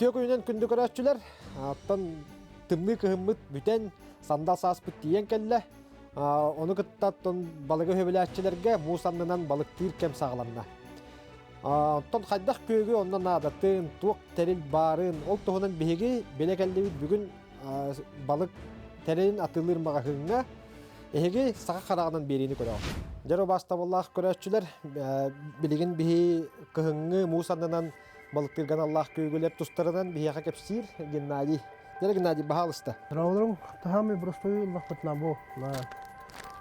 Үтүө күнүнэн күндү көрөөччүлэр, оттон тымныы кыһыммыт бүтэн, сандал сааспыт тиийэн кэллэ. Ону кытта оттон балыгы сөбүлээччилэргэ муус аннынан балыктыыр кэм саҕаланна. Оттон хайдах күөгү онно наадатын, туох тэрил баарын, ол туһунан биһиги билэ кэллибит бүгүн балык тэрилин атыылыыр маҕаһыыҥҥа эһиги саха хараҕынан биэриини көрөҕүт. Дьэ, убаастабыллаах көрөөччүлэр, билигин биһи кыһыҥҥы муус аннынан балыктыырга аналлаах күөгүлэр тустарынан биһиэхэ кэпсиир Геннадий. Дьэ, Геннадий, баһаалыста. Здраволорум, таһаамай боростуой ыллахпытына бу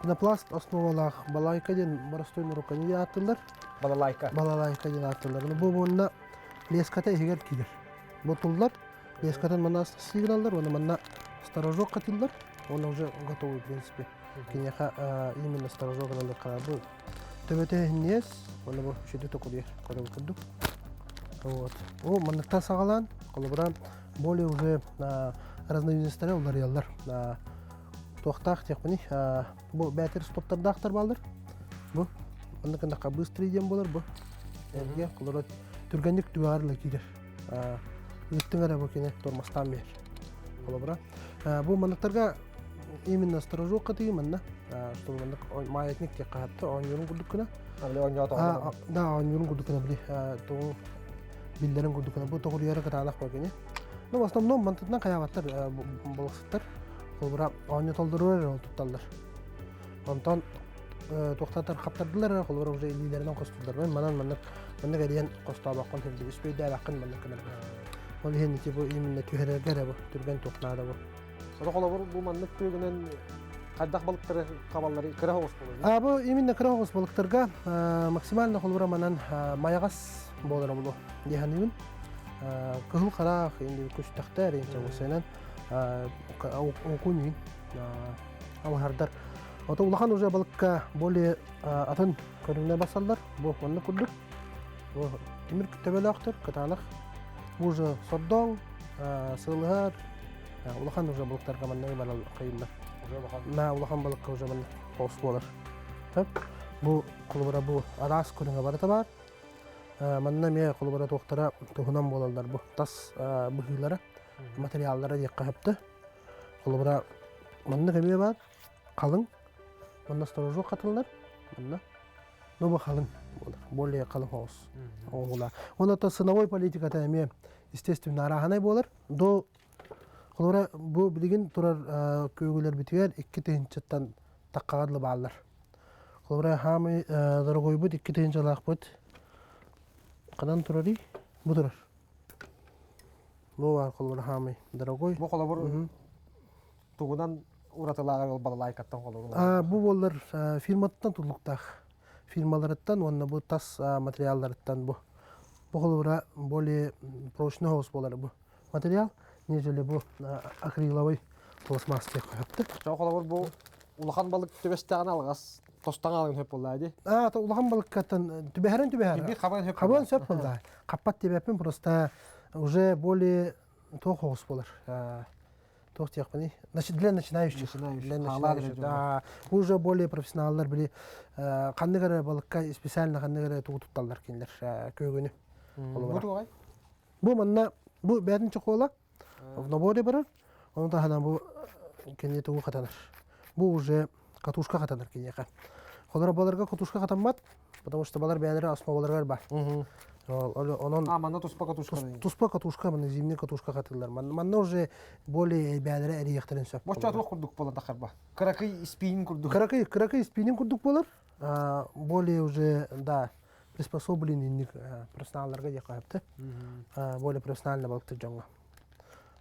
пенопласт основалаах балайка диэн боростуой нуруканы ааттылар. Балалайка. Балалайка диэн ааттылар. Бу уонна леската иһигэр киирэр. Бу туллар, лескатын манна сыыгыналлар, уонна манна сторожок хатыллар, уонна уже готовый, в принципе. Киниэхэ именно сторожок ылалар бу Төбөтө иһинниэс, уонна бу сүдү токуруйар көрөн курдук. Вот. О, манныктан саҕалаан, холобура, более уже разновидностары уларыйаллар. Туохтаах диэхпиний, бу бээтэр стоптардаахтар бааллар. Бу маннык гыннахха быстрый диэн буолар бу. Эрге холобура түргэнник түгэҕэр киирэр. Ыыттыҥ эрэ бу кини тормозтаан биэр. Холобура, бу манныктарга именно сторожок хатыы манна чтобы маннык маятник диэххэ хатта оонньуурун курдук гына да оонньуурун курдук гына били тугу биллэрин курдук гына бу тоҕуруйара кытаанах кини ну в основном мантытынан хайаабаттар балыксыттар холобура оонньотоллоругар эрэ ол тутталлар онтон туохтатар хаптардылар эрэ холобура уже илиилэринэн хостууллар манан маннык маннык эрийэн хостообоккун үспүйдээбэххин маннык гынар ол иһин ити бу именно түһэрэргэ эрэ бу түргэн туох наада бу Ону холобур бу маннык күөгүнэн хайдах балыктары хабаллары кыра оҕус буолар. А бу именно кыра оҕус балыктарга максимально холобура манан майаҕас буолара булу диэханыыбын. Кыһыл хараах инди күстэхтэр инчэ усенан окуньуин алыһардар. Ото улахан уже балыкка более атын көрүҥнэр басаллар. Бу оннук курдук. Бу тимир төбөлөөхтөр кытаанах. Бу уже сордоҥ, сылыһар, улахан уже балыктарга манна барал хайыллар. На улахан балыкка уже манна хос буолар. Бу холобура бу араас көрүҥэ барыта бар. Манна эмиэ холобура туохтара туһунан буолаллар бу тас быһыылара, материаллара диэххэ сөптө. Холобура маннык эмиэ бар, халыҥ. Манна сторожок хатыллар. Манна Ну, бу халыҥ буолар, более халыҥ соҕус оҥоһуулаах. Уонна то ценовой политиката эмиэ естественно арааһынай буолар. До холобура бу билигин турар күөгүлэрбитигэр 2000-тан таххаҕа дылы бааллар. Холобура хаамый дорогойбут 2000-лаахпыт ханан турарый? Бу турар. Бу баар холобура хаамый дорогой. Бу холобур тугунан уратылааҕар ол балалайкаттан холобур Бу буоллар фирматтан тутулуктаах. Фирмаларыттан уонна бу тас материалларыттан бу. Бу холобура более прочный соҕус буолар бу материал, нежели бу акриловый пластмасс диэххэ сөптө. Чо холобур бу улахан балык түбэстэҕинэ алҕас тостон аалын сөп буоллаа дии. А, то улахан балыккаттан түбэһэрин түбэһэр. Биир хабан сөп. Хабан сөп буоллаа. Хаппат диэбэппин просто уже более туох соҕус буолар. Туох диэхпиний? Для начинающих. Для начинающих, да. Уже более профессионаллар били ханнык эрэ балыкка специально ханнык эрэ тугу тутталлар кинилэр көөгүнү. Бу тугай? Бу манна бу бээтин чохуола в наборе барар. Ону таһынан бу кини тугу хатанар. Бу уже катушка хатанар киниэхэ. Холоро баларга катушка хатаммат, потому что балар бэйэлэрэ основаларыгар бар. Онон А, манна туспа катушка. Туспа катушка, манна зимний катушка хатыллар. Манна уже более бэйэлэрэ эрийэхтэрин сөп. Боччо туох курдук буолар тахарба. Кыракый испиин курдук. Кыракый, кыракый испиинин курдук буолар. Более уже, да, приспособленный инник профессионалларга диэххэ сөптө. Более профессионально балыктыр дьоҥҥо.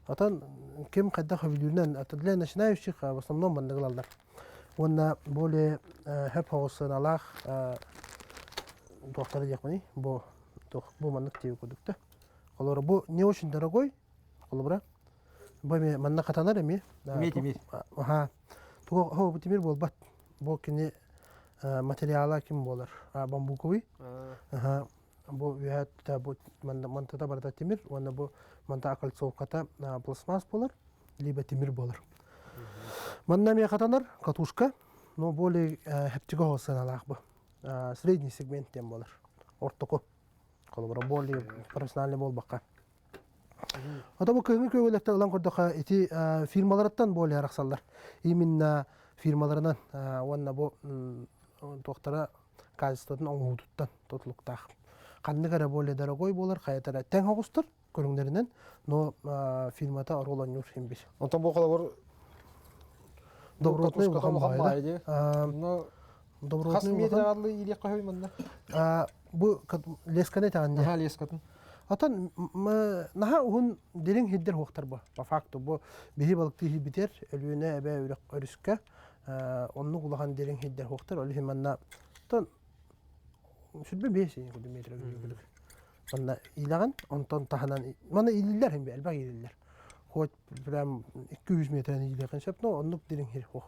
Отон ким хайдах сөбүлүүрүнэн, для начинающих в основном маннык ылаллар. Уонна более хөп соҕус сыаналаах туохтара диэхпиний, бу туох бу маннык тиби курдук да. Холобура бу не очень дорогой, холобура бу эмиэ манна хатанар эмиэ. Эмиэ тимир. Аха. Туга хо бу тимир буолбат. Бу кини материала ким буолар? Бамбуковый. Аха. Бу үөһэ бу мантата барыта тимир уонна бу манта окольцовката пластмасс буолар, либо тимир буолар. Манна эмиэ хатанар катушка, но более хэптигэ сыаналаах бу. Средний сегмент диэн буолар. Ортоку. Холобура более профессиональный буолбакка. Ото бу кыһыҥҥы күөгүлэктэр ылан көрдөххө ити фирмаларыттан более арахсаллар. Именно фирмаларынан уонна бу туохтара качествотын оҥоһуутуттан тутулуктаах. Ханнык эрэ более дорогой буолар, хайата эрэ тэҥ оҕустар көрүҥнэринэн, но фирмата оруол оонньуур син бир. Онтон бу холобур Добротный улахан баҕайы. Хас метр аҕаллы иилиэххэ сөбүй манна? Бу лесканы этэҕин Наһаа лескатын. Отон наһаа уһун дириҥ хиддер хуохтар бу. По факту бу биһи балыктыы хибитер Өлүөнэ эбэ үрэх өрүскэ оннук улахан дириҥ хиддер хуохтар. Ол иһин манна тон 25 метр Манна иилэҕин, онтон таһынан манна иилиллэр хин элбэх иилиллэр. Хоть прям 200 метрэн иилиэхин сөп, но оннук дириҥ хир хуох.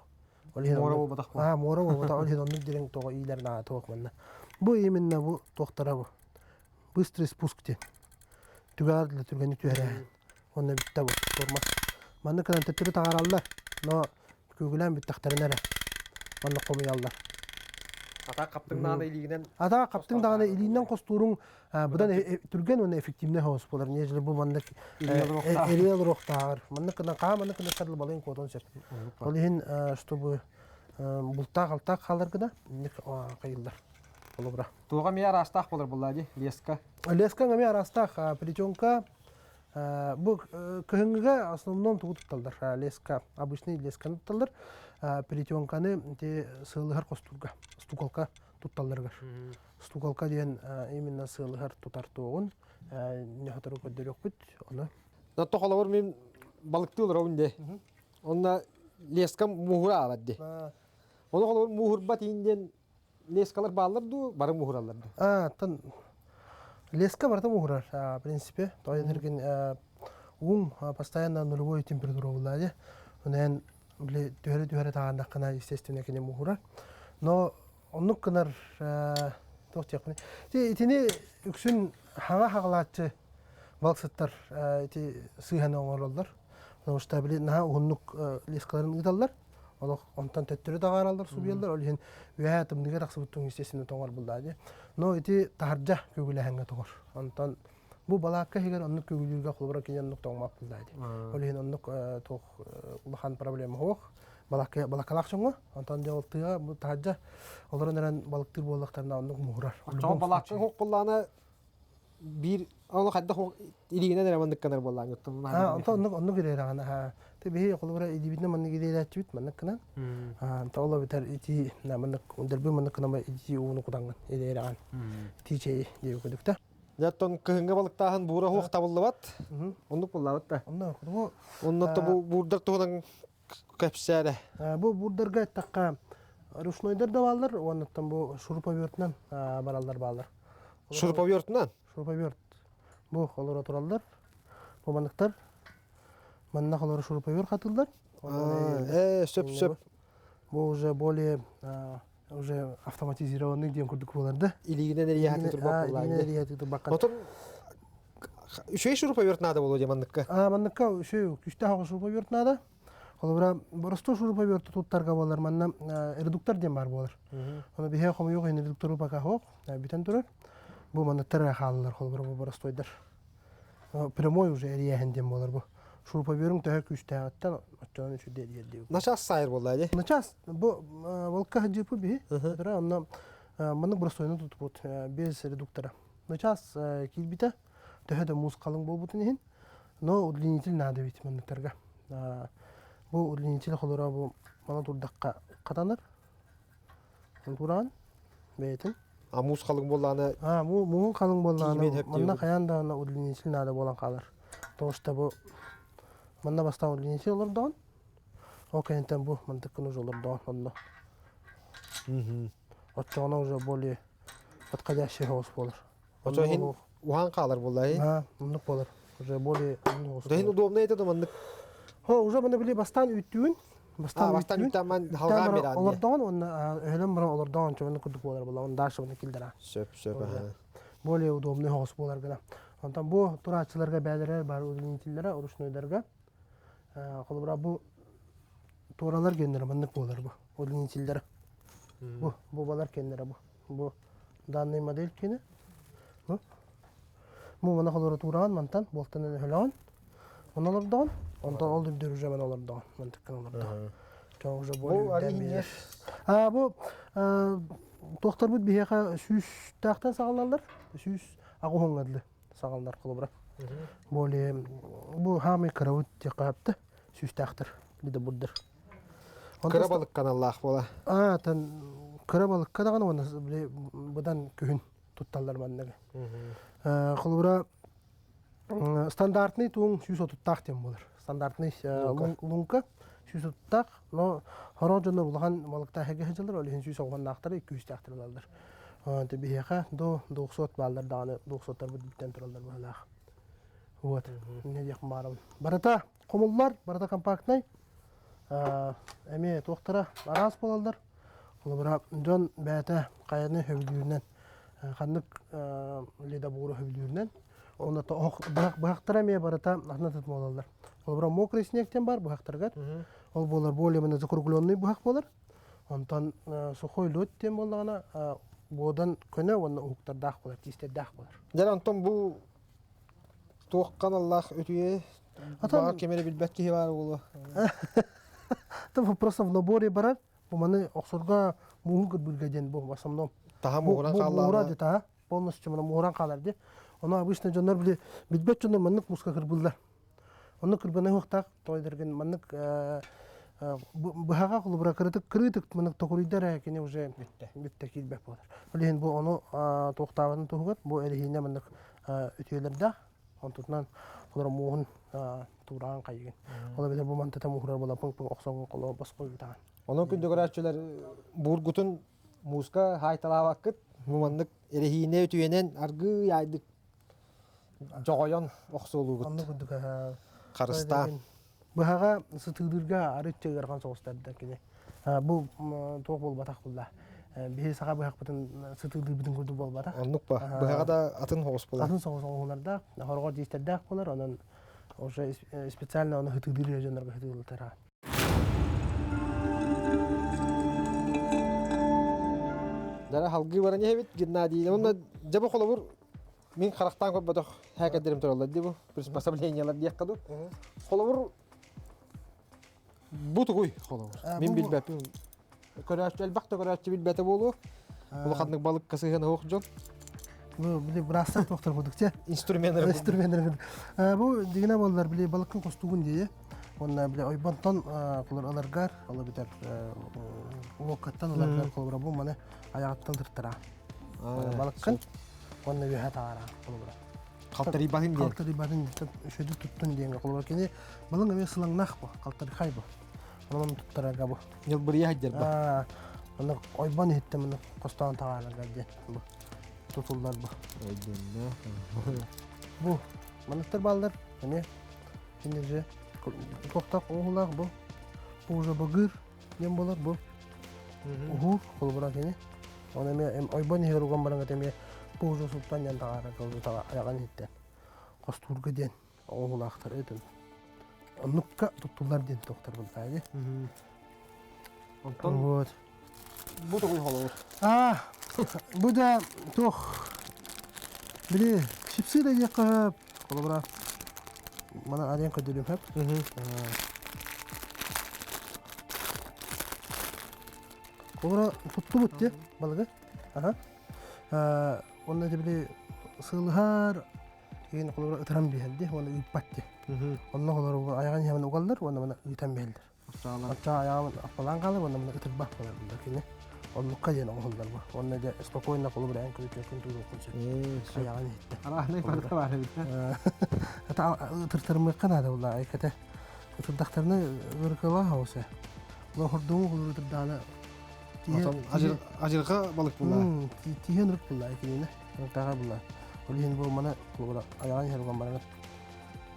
Ол иһин муора буолбатах. Аа, муора буолбатах. Ол иһин оннук дириҥ тоҕо иилэр наада туох манна. Бу именно бу туохтара бу. Быстрый спуск диэн. Түгэҕэр да түргэнник түһэрээһин. Уонна бүттэ бу форма. Маннык гынан төттөрү таҕараллар, но күөгүлээн бүттэхтэринэ эрэ манна хомуйаллар. Атаа хаптыҥ даҕаны илиигинэн Атаа хаптыҥ даҕаны илиинэн хостууруҥ быдан түргэн уонна эффективнэй соҕус буолар. Нежели бу маннык эрийэ олоруохтааҕар. Маннык гынан хаа маннык гынан кадыл балыйын куотуон сөп. Ол иһин чтобы бултаах-алтаах хаалар гына инник хайыллар. Холобура. Туоҕа эмиэ араастаах буолар буоллаа дии, леска. Леска эмиэ араастаах. Плетенка Бу кыһыҥҥыга основном тугу тутталлар? Леска, обычный лесканы тутталлар. Плетенканы ити сыалыһар хостуурга, стукалка тутталларыгар. Стукалка диэн именно сыалыһар тутар туоҕун ньоһотору көрдөрүөхпүт ону. Зато холобур мин балыктыы олоробун дии. Онно леска мууһура аалар дии. Ону холобур мууһурбат иин диэн Лескалар бааллар дуу, бары муһураллар дуу? А, тан леска барыта муһурар, в принципе. То энергин уум постоянно нулевой температура булла Онен били түһэрэ-түһэрэ таҕаандаххына, естественно, кини муһурар. Но оннук гынар туох диэхпиний. Итини үксүн хаҥа хаҕалааччы балыксыттар ити сыыһаны оҥороллор. Потому что били наһаа уһуннук лескаларын ыыталлар. Олох онтон төттөрү таҕаараллар субуйаллар, ол иһин үөһээ тымныыга тахсыбыт туҥ естественно тоҥор буллаа дии. Но ити таһырдьа күгүлэһэҥҥэ тоҥор. Онтон бу балаакка иһигэр оннук күгүлүүргэ холобура кини оннук тоҥмот буллаа дии. Ол иһин оннук туох улахан проблема суох. Балакка балаккалаах дьоҥҥо, онтон дьэ ол тыаҕа бу таһырдьа олорон эрэн балыктыыр буоллахтарына оннук муһурар. Оччоҕо балаакка суох буоллаҕына биир ону хайдах илиинэн эрэ маннык гынар буоллаан Аа, онто оннук оннук илиэрэҕин аа ты биһи холобура илиибитинэн маннык илиэлээччибит маннык гынан аа ол эбэтэр итии маннык дөлбү маннык гынан итии ууну кутаҥҥын илиэрэҕин итии чэйи диэби курдук да Оттон кыһыҥҥы балыктааһын буура суох табыллыбат. Оннук буллаабыт да. Онно бу Онно бу буурдар туһунан кэпсээ Бу буурдарга эттэххэ ручнойдар да бааллар уоннаттан бу шуруповертынан бараллар бааллар. Шуруповертынан? Шуруповерт. Бу олоро тураллар. Бу манныктар. Манна холоро шуруповерт хатыллар. Сөп сөп. Бу уже более уже автоматизированный диэн курдук буолар да. Илиигинэн эрийэхати турбак буоллаа. Илиигинэн эрийэхати турбакка. Отон үчүгэй шуруповерт наада буолуо дии манныкка. Аа манныкка үчүгэй күстээх шуруповерт наада. Холобура, боростуой шуруповерту туттарга буолар манна редуктор диэн баар буолар. Ону биһиэхэ хомуйуох иһин редуктору пока суох, бүтэн турар. Бу манныктар эрэ хаалаллар холобура бу боростуойдар. Прямой уже эрийээһин диэн буолар бу. Шуруповерың төһө күүстээҕиттэн оччонон үчүгэй эрийэр диэбит. Начаас сайыр буолла дии. Начаас бу волка сылдьыппыт биһи. Онно маннык боростуойну тутуппут без редуктора. Начаас киирбитэ төһө да муус халыҥ буолбутун иһин, но удлинитель наада эбит манныктарга. Бу удлинитель холоро бу мана турдахха хатанар. Тураан бэйэтин. А муус халыҥ буоллаҕына А муун халыҥ буоллаҕына манна хайаан даҕаны удлинитель наада буолан хаалар. Потому что бу манна бастаан удлинитель олордоҕун, ол кэнниттэн бу мантыккын уже олордоҕун онно. Оччоҕуна уже более подходящий соҕус буолар. Очо иһин уһаан хаалар буолла Аа, оннук буолар. Уже более Да иһин удобно это маннык. Хо, уже маны били бастаан үүттүүн, бастаан бастаан үүттүүн ман халгаан бераан. Олордоҕун уонна өһөлөн баран олордоҕун чөмөнү курдук буолар буолла. Он дальше оны килдера. Сөп, сөп. Более удобный соҕус буолар гына. Онтон бу турааччыларга бээлэрэ бар удлинителлэрэ ручнойдарга. Холобура бу туоралар геннere маннык буолар бу удлинителлэрэ. Бу бу балар кеннere бу. Бу данный модель кини. Бу мана холоро тураан мантан буолтан өһөлөөн. Онно олордоҕун, онтон ол үрдүр уже мен олордоҕун, мантыккын олордоҕун. Чоң уже Бу более арыы үрдээн биэрэр. иһинньэс. А бу туохтарбыт биһиэхэ сүүстээхтэн саҕалаллар, 180-ҥа дылы саҕаланар холобура. Более бу хаамый кырабыт диэххэ сөптө, сүүстээхтэр ледобурдар. Кыра балык каналлаах буола. Аа, тан кыра балыкка даҕаны уонна били быдан күһүн тутталлар манныгы. Холобура стандартный туун 130-таах диэн буолар. Стандартный луҥка 130-таах, но хороо дьоннор улахан балыктаах эгэ сылдьаллар, ол иһин 190-наахтары, 200-тээхтэр ылаллар. Биһиэхэ до 200 бааллар даҕаны, 200-тарбыт бүтэн тураллар быһыылаах. Вот, не диэх баарым. Барыта хомуллар, барыта компактнай. Эмиэ туохтара араас буолаллар. Холобура, дьон бэйэтэ хайаны сөбүлүүрүнэн, ханнык ледобуру сөбүлүүрүнэн, онно быһахтара эмиэ барыта атын буолаллар. Холобура, мокрый снег диэн баар быһахтарыгар. Ол буолар более закругленный быһах буолар. Онтон сухой лед диэн буоллаҕына, буодан көнө уонна уһуктардаах буолар, тиистэрдээх буолар. Дьэ, онтон бу туох каналлаах үтүө баар ким эрэ билбэт киһи баар буолуо. Это просто в наборе барар. Бу маны охсорго мууһу кырбыырга диэн бу в основном. Таһа мууран хааллаҕына. Муура таһа полностью мана мууран хаалар ди. Ону обычно дьоннор били билбэт дьоннор маннык мууска кырбыыллар. Онно кырбана хуохтаах тойдоргын маннык быһаҕа холобура кырытык кырыытык маннык токуруйдар ээ кини уже бүттэ бүттэ киирбэт буолар. Ол иһин бу ону туохтаабатын туһугар бу эрэһиинэ маннык үтүөлэрдээх онтутунан олор мууһун туураан хайыгын. Ол эбэтэр бу мантата муһурар була пуҥ пуҥ охсоҥ холо босхо ыытаҕын. Онон күндү көрөөччүлэр буургутун мууска хаайталаабаккыт бу маннык эрэһиинэ үтүөнэн аргыый аайдык дьоҕойон охсуолуугут. Оннук курдук Харыстаан. Быһаҕа сытыылыырга арыт ыарахан соҕустарда кини. Бу туох буолбатах булла. Биһи саха быһахпытын сытыылыырбытын курдук буолбатах. Оннук ба. Быһаҕа да атын соҕус буолар. Атын соҕус оҥоһулардаах, хорҕор диистэрдээх буолар, онон уже специально ону сытыылыыр дьоннорго сытыылатара. Дара халгыы баран иһэбит Геннадий. Онно дьэ бу холобур мин харахтаан көрбөтөх хээкэдэрим тураллар дии бу приспособлениелар диэххэ дуу. Холобур бу тугуй холобур. Мин билбэппин. Көрөөччү элбэх да көрөөччү билбэтэ буолуо. Улаханнык балыкка сыһыана суох дьон. Бу били быраастар туохтар курдук че. Инструменнар. Инструменнар. Бу дигинэ буоллар били балыккын хостугун дии. Уонна били ойбонтон кулар ыларгар, ол эбэтэр уоккаттан ыларгар холобура бу маны айаҕыттан тыртара. Балыккын уонна үөһэ таҕара холобура. Халтарыйбатын диэн. Халтарыйбатын үчүгэйдик туттун диэн холобура кини балыҥ эмиэ сылаҥнаах бу, халтархай бу. Онон туттарарга бу. Ньылбырыйа сылдьар ба. Онно ойбон иһиттэн маны хостоон таҕаарарга диэн бу тутуллар бу. Өйдөннө. Бу маныктар бааллар эмиэ кинилэр же туохтаах оҥоһуулаах бу. Бу уже быгыр диэн буолар бу. Уһуур холобура кини. Оны эмиэ ойбон иһигэр уган баран эмиэ бу уже суптан диэн таҕаарар айаҕын иһиттэн хостуурга диэн оҥоһуулаахтар этин. Оннукка туттуллар диэн туохтар бултаа дии. Онтон Вот. бу тугуй холобур? А, бу да туох били чипсы да диэххэ сөп. Холобура мана арыйан көрдөрүм сөп. Холобура туттубут дии балыгы. Аха. Онно били сыалыһар Киин холобура ытыран биһэлди уонна ыыппат ди. Онно холобура айаҕын иһэмин угаллар уонна мана ыытан биһэллэр. Оччоҕо айаҕын аппалаан хаалар уонна мана ытырбат буолар булла кини. Оннукка диэн оҥоһуллар бу. Уонна дьэ спокойно холобура эн күрүчүөккүн тууруоххун сөп. Айаҕын иһиттэ. Арааһынай барыта баар эбит. Ытыртарымыахха наада булла айката. Ытырдахтарына ырыкалаах оҕуса. Лохордуҥу холобура ытырдаана Ажырга балык була. Тиһэн ырык була кинини. Ырыктааҕа була. Ол иһин бу маны холобура айаҕын иһэр уган баран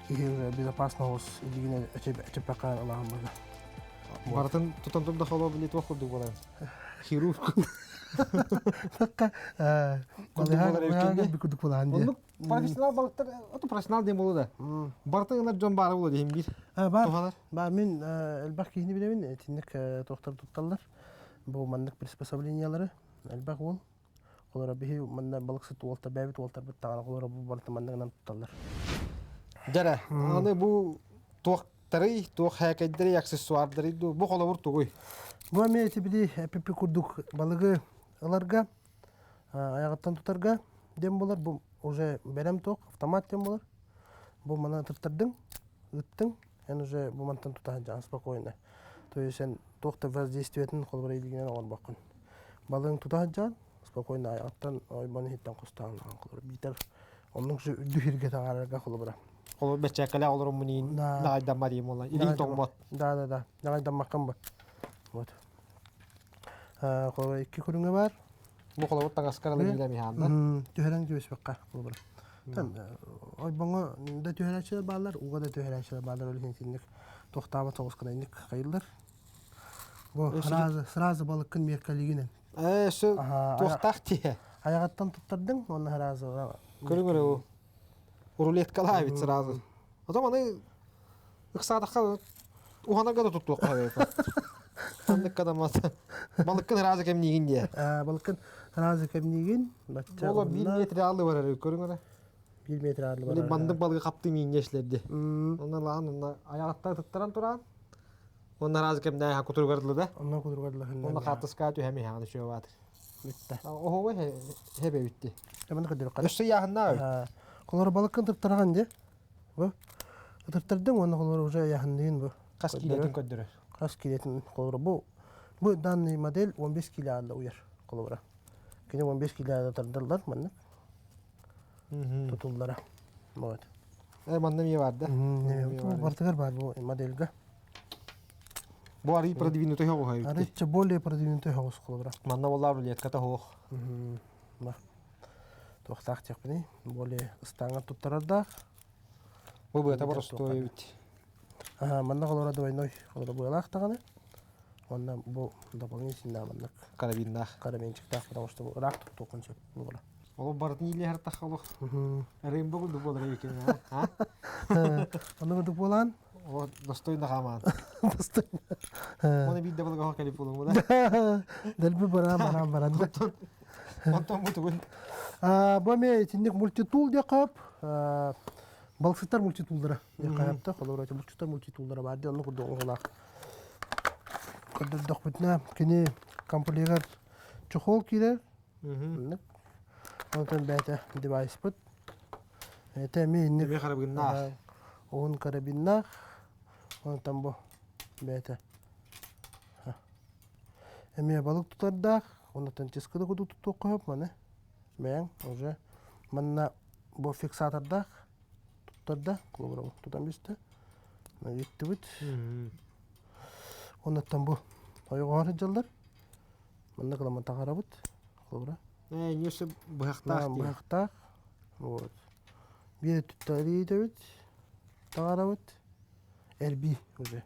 киһи безопасно оҕус илигинэ өчөппөккө ылаан барда. Барытын тутан турда холоо били туох курдук буолар. Хирург. Такка курдук буолаан дии. Оннук профессионал балыктар, ото профессионал диэн буолуо да. Барытын ылар дьон баара буолуо диһин биир. Бар. Бар мин элбэх киһини билэбин итинник туохтар тутталлар. Бу маннык приспособлениялары элбэх уол. Олоро биһи манна балыксыт уолтар бэйэбит уолтарбыт таҕана олоро бу барыта манныгынан тутталлар. Дьэрэ, аны бу туохтарый, туох хээкэйдэрий, аксессуардарый дуу, бу холобур тугуй? Бу эмиэ ити били эпипи курдук балыгы ыларга, айаҕыттан тутарга диэн буолар. Бу уже бэлэм туох, автомат диэн буолар. Бу маны тыттардыҥ, ыыттыҥ, эн уже бу мантан тута сылдьаҕын спокойно. То есть эн туох да воздействиетын холобура илиигинэн оҥорбоккун. Балыгын тута сылдьаҕын, спокойно айаҕыттан ойбон иһиттэн хостоон холобура биитэр оннук же үрдүк сиргэ таҥаарарга холобура. Холобур бэчээккэлээх олороммун иин наҕайдаммат иим буолла. Илииҥ тоҥмот. Да, да, да. Наҕайдаммаккын бу. Вот. Холобура икки көрүҥэ бар. Бу холобур таҥаскар ылан иилэм иһаанда. Түһэрэн түбэспэккэ холобура. Ойбоҥҥо да түһэрээччилэр бааллар, ууга да түһэрээччилэр бааллар, ол иһин итинник тохтообот соҕус гына инник хайыллар. Бу сразу, сразу балыккын меркалигинэн. Ээ, өссө туохтаах тиһэ. Айаҕыттан туттардыҥ, уонна сразу Көрүҥ эрэ рулеткалаа эбит сразу. Потом аны ыксаатахха уһанарга да туттуохха эбит. Ханныкка да балыккын ыраазы кэмниигин диэ. Балыккын ыраазы кэмниигин. Бачча Буола биир метр аалы барар көрүҥ эрэ. Биир метр аалы барар. Бандык балыгы хапты миинньэ ишлерди. Онно лаан онно аяҕаттан тыттаран туран. Онно ыраазы кэмнээ кутуругар дылы да. Онно кутуругар дылы. Онно хааттыскаа түһэм иһааны чуобаатыр. Бүтте. Оһоҕу хэбэ бүтти. Эмэн көдөрө. Өссө яһыннаа эбит. Холор балыккын тыттараҕын дии. Бу ытыртардыҥ уонна холор уже яһынныын бу. Хас киилэтин көрдөрөр. Хас киилэтин холоро бу бу данный модель 15 кило аалла уйар холобура. Кини 15 кило тардаллар маннык. Тутуллара. Вот. Э манна эмиэ бар да. Бартыгар бар бу модельга. Бу арый продвинутый хоҕуһа Арычча более продвинутый хоҕус холобура. Манна боллар рулетката хоох. Туохтаах диэхпиний, более ыстааҥҥа туттарардаах. Бу быата боростуой эбит. Аха, манна холоро двойной холоро быалаах даҕаны. Уонна бу дополнительно маннык карабиннаах. Карабинчиктаах, потому что бу ыраах туттуоххун сөп буолара. Ол барытын иилиһэр тахха олох. Рейнбо курдук буолар эбит а? Онно курдук буолаан. О, достойно хаамаан. Достойно. Оны биир да балыга кэлип буолуҥ да. Дэлби бараан бараан баран. Онтон бу тугун? Бу эмиэ итинник мультитул диэххэ балыксыттар мультитуллара диэххэ сөп холобура булчуттар мультитуллара баар дии оннук курдук оҥоһуулаах көрдөрдөхпүтүнэ кини комплегар чехол киирэр оннук онтон бэйэтэ девайспыт это эмиэ инник Эмиэ карабиннаах уһун карабиннаах онтон бу бэйэтэ Эмиэ балык тутардаах, оннуттан чыскыны курдук туттуохха сөп маны. Бэйэҥ уже манна бу фиксатордаах туттарда, холобура тутан бистэ. Иттибит. Оннуттан бу ойоҕоһор сылдьаллар. Манна кыламан таһаарабыт, холобура. Ээ, ньүсү быһахтаах дии. Быһахтаах. Вот. Биир туттарыйдабыт, таһаарабыт. Эрбии уже.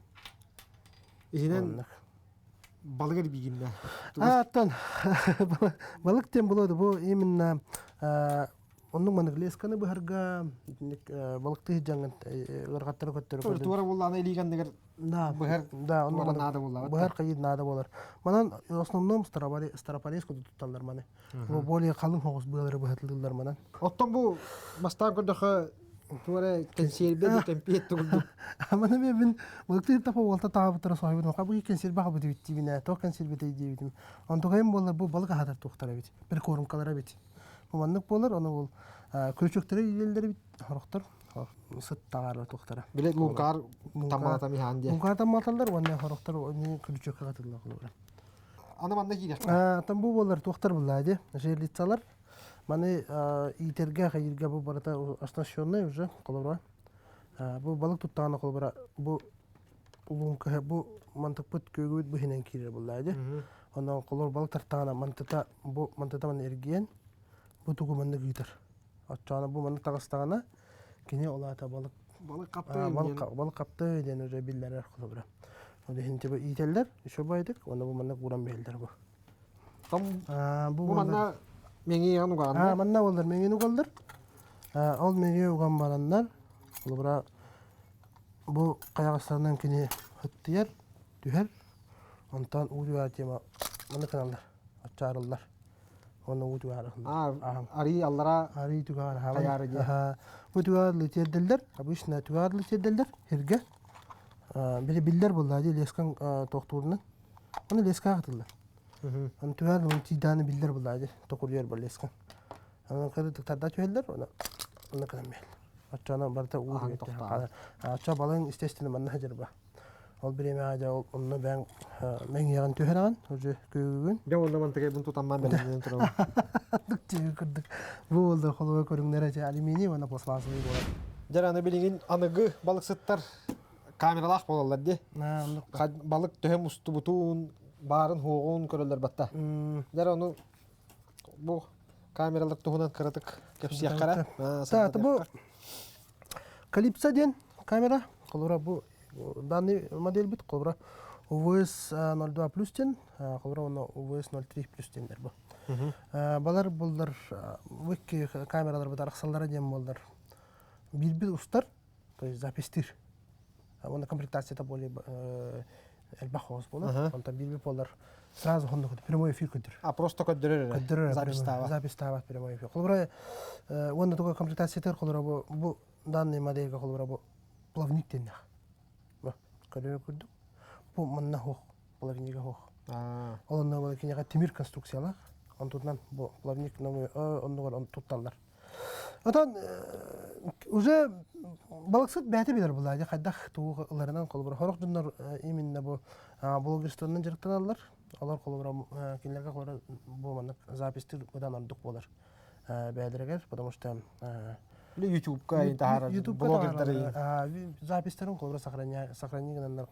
Иһинэн балык эрбиигиннэ. Ааттан балык диэн болуоду бу именно оннук маннык лесканы быһарга балыктыы сылдьаҥҥын ыарахаттары көттөрө Туора буоллаҕына илиик анныгар быһар да туора наада буоллаҕа. Быһар хайыы наада буолар. Манан в основном старопорез курдук тутталлар маны. Бу более халыҥ соҕус быалары быһатылыыллар манан. Оттон бу бастаан көрдөхө туора кэнсиэрбэ да кэмпиэт тугурдук. Маны мен мылыктыы тапа уолта таабыттара соһуйбутум. Хабы кэнсиэрбэ хабыт эбит тоох кэнсиэрбэтэй диэбитим. Онтукайым буоллар бу балык аһатар туохтар эбит. Прикормкалар эбит. Бу маннык буолар, ону ол күрүчүктэрэ иилэллэр эбит хорохтор сыт таҕаарар туохтара. Билет луҥкаар таммалатам иһаан диэ. Луҥкаар таммалаталлар уонна хорохтор күрүчүөккэ катыллар холобура. Аны манна киириэххэ. Там бу буолар туохтар буллаа дии. Жерлицалар. Маны иитэргэ, хайыырга бу барыта оснащенный уже холобура. Бу балык туттаҕына холобура бу улуун бу мантыкпыт күөгүбүт бу иһинэн киирэр буллаа дии. Онон холобур балык тартаҕына мантыта бу мантыта манна эргийэн бу тугу маннык ыытар. Оччоҕуна бу маннык таҕыстаҕына кини ол аата балык балык хапты балык балык хапты диэн уже биллэрэр холобура. Ол иһин типа иитэллэр, еще байдык, уонна бу маннык ууран биһэллэр бу. Там бу манна мэҥиэҕин угааннар. Манна буоллар мэҥиэн угаллар. Ол мэҥиэ уган бараннар, холобура бу хайаҕастарынан кини ыттыйар, түһэр. Онтон уу түһэр тема маннык гыналлар, аччаарыллар. Онно уу түгэҕэр Аа, арыы аллара арыы түгэҕэр хайаары диye. Бу түгэҕэр тиэрдэллэр, обычно түгэҕэр тиэрдэллэр сиргэ. Били биллэр буолла дии лескан тохтуурунан. Оны леска хатыллар. Аны түһэр оны тиийдааны биллэр буолла дии токуруйар бу лескан. Аны кыры тарда түһэллэр, оны оны кынан биһэллэр. Оччоно барыта уу Оччо балын естественно манна садьырба. Ол бириэмэҕэ дьэ ол онно бэйэҥ мэҥиэҕин түһэрэҕин, уже күөгүгүн. Дьэ уонна мантыкайбын тутамман бэлэмнэнэн турабын. Дыктыы курдук. Бу буолла холобур көрүҥнэрэ дьэ алюминий уонна пластмассовый буолар. Дьэ аны билигин аныгы балыксыттар камералаах буолаллар дии. Балык төһө мустубутун, баарын хуоҕун көрөллөр батта. Дьэ ону бу камералар туһунан кыратык кэпсиэххэ эрэ. Бу Калипсо диэн камера, холобура бу данный модельбит холобура УВС 02 плюс диэн, холобура уонна УВС 03 плюс диэннэр бу. Балар буллар бу икки камералар арахсаллара диэн буоллар биирбит устар, то есть запистир. Уонна комплектацията более элбэх хоос буолар. Онтон биирбит буоллар сразу хонно прямой эфир көрдөрөр. А просто көрдөрөр эрэ. Көрдөрөр запистаабат. Запистаабат прямой эфир. Холобура уонна туга комплектациятыгар холобура бу бу данный модельга холобура бу плавник диэннэх. Бу көрөр курдук. Бу манна хуох плавнига хуох. Ол онно бу киниэхэ тимир конструкциялаах. Онтунан бу плавник оннугар он тутталлар. Отон уже балыксыт бэйэтэ билэр булаа хайдах тугу ыларынан холобура сорох дьоннор именно бу блогерствонан дьарыктаналлар. Олор холобура кинилэргэ холобура бу маннык запистыр быдан ордук буолар бэйэлэригэр, потому что Или Ютубка таһаарар блогердары запистарын холобура сохрани гынаннар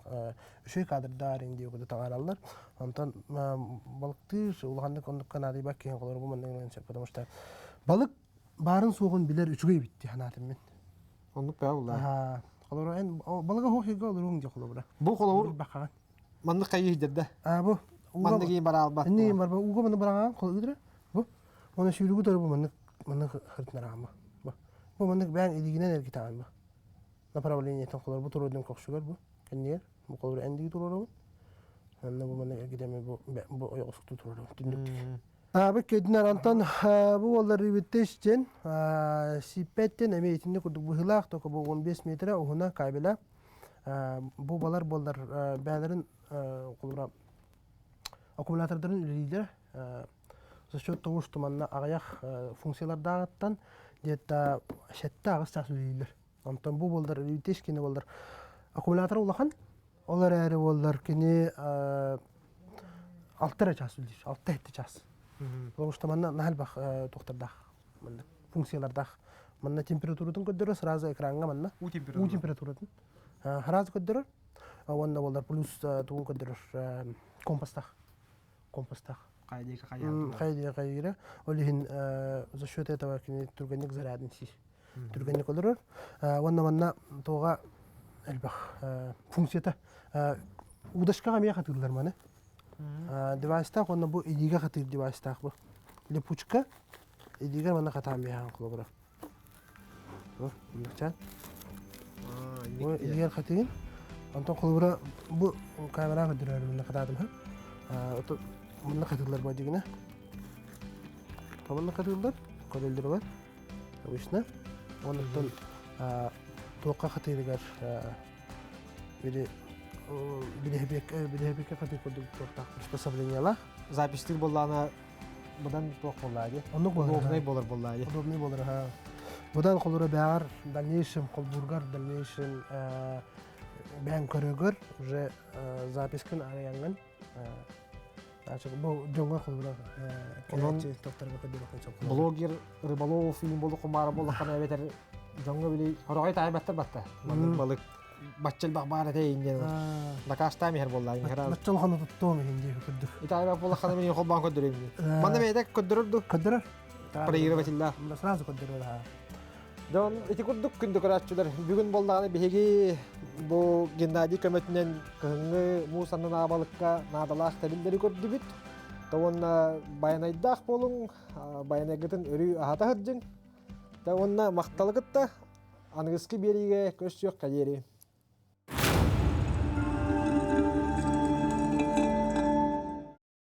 үчүгэй кадрдар индии курдук таҥараллар. Онтон балыктыыр улаханнык оннукка наадыйбат киһи холобура бу маннык сөп, потому что балык баарын суоҕун билэр үчүгэй эбит дии санаатым мин. Оннук баа булла. Холобура эн балыга суох сиргэ олоруоҥ дии холобура. Бу холобур маннык хайыы иһдэрдэ. А бу маннык иин бараалбат. Инни барба ууга маны бараҕаан холобура бу уонна сүүрүгү тору бу маннык маннык хыртынараама. Бу бу маннык бэйэҥ илиигинэн эргитаҕын бу. Направлениетын холобур бу туруордун көхсүгэр бу кэннигэр бу холобур эн диги туруорабын. Онно бу маннык эргитэми бу бу ойоҕосуктуу туруорабын түннүктүк. Бу кэдинэр онтон бу уоллар Ривиттеш диэн сииппэттэн эмиэ итинник курдук быһыылаах только бу 15 метрэ уһуна кабеля бу балар буоллар бээлэрин холобура аккумулятордарын үлэлииллэр за счет того что манна аҕыйах функциялардааҕыттан где-то 7-8 чаас үлэлииллэр онтон бу буоллар Ривиттеш кини буоллар аккумулятор улахан Ол эрээри буоллар кини алта эрэ чаас үлэлиир, алта-сэттэ чаас. Потому что манна наһаа элбэх туохтардаах, манна функциялардаах. Манна температуратын көрдөрөр сразу экраҥҥа манна. Уу Уу температуратын. Сразу көрдөрөр. Уонна буоллар плюс тугун көрдөрөр компастаах. Компастаах. Хайа диэки хайаан Хайа диэки хайыыра. Ол иһин за счет этого кини түргэнник зарядын сиир. түргэнник олорор. Уонна манна туоҕа элбэх функцията удочкаҕа эмиэ хатыыллар маны. Девайстаах уонна бу илиигэ хатыыр девайстаах бу. Липучка илиигэр манна хатаан биһаан холобура. Мындыкчаан. Бу илиигэр хатыын. Онтон холобура бу камераҕа көрдөрөр манна хатаатым ха. Манна хатыыллар бу дигинэ. Манна хатыыллар, көрөллөр бар. Обычно. Онуттан туохха хатыырыгар били билиһэбиэккэ хатыыр курдук туохтаах приспособлениелаах. Запистыыр буоллаҕына быдан туох буоллаа дии? Оннук буолар. Удобный буолар буоллаа дии. Удобный буолар аха. Быдан холура бэҕэр дальнейшем холбуургар дальнейшем бэйэҥ көрөгөр уже запискын арыйаҥҥын Бу дьоҥҥо холобура Онон блогер рыболов фильм болу кумаара буоллаххына эбэтэр дьоҥҥо били хороҕой таайбаттар батта. Маннык балык бачча элбэх баар этэ инньэ накаастаам иһэр буоллаа иһэр. Бачча улахан туттуом иһин диэки көрдүк. Итаайбат буоллаххына мин холбоон көрдөрөйүм. Манна бэйэтэ көрдөрөр ду? Көрдөрөр. Проигрывателлаах. Сразу көрдөрөр. Дьон ити курдук күндү көрөөччүлэр бүгүн буоллаҕына биһиги бу Геннадий көмөтүнэн кыһыҥҥы муус аннын аабалыкка наадалаах тэриллэри көрдүбүт. Та уонна байанайдаах буолуҥ, байанайгытын өрүү аһата сылдьыҥ. Та уонна махталы кытта аныгыскы биэриигэ көрсүөххэ диэри.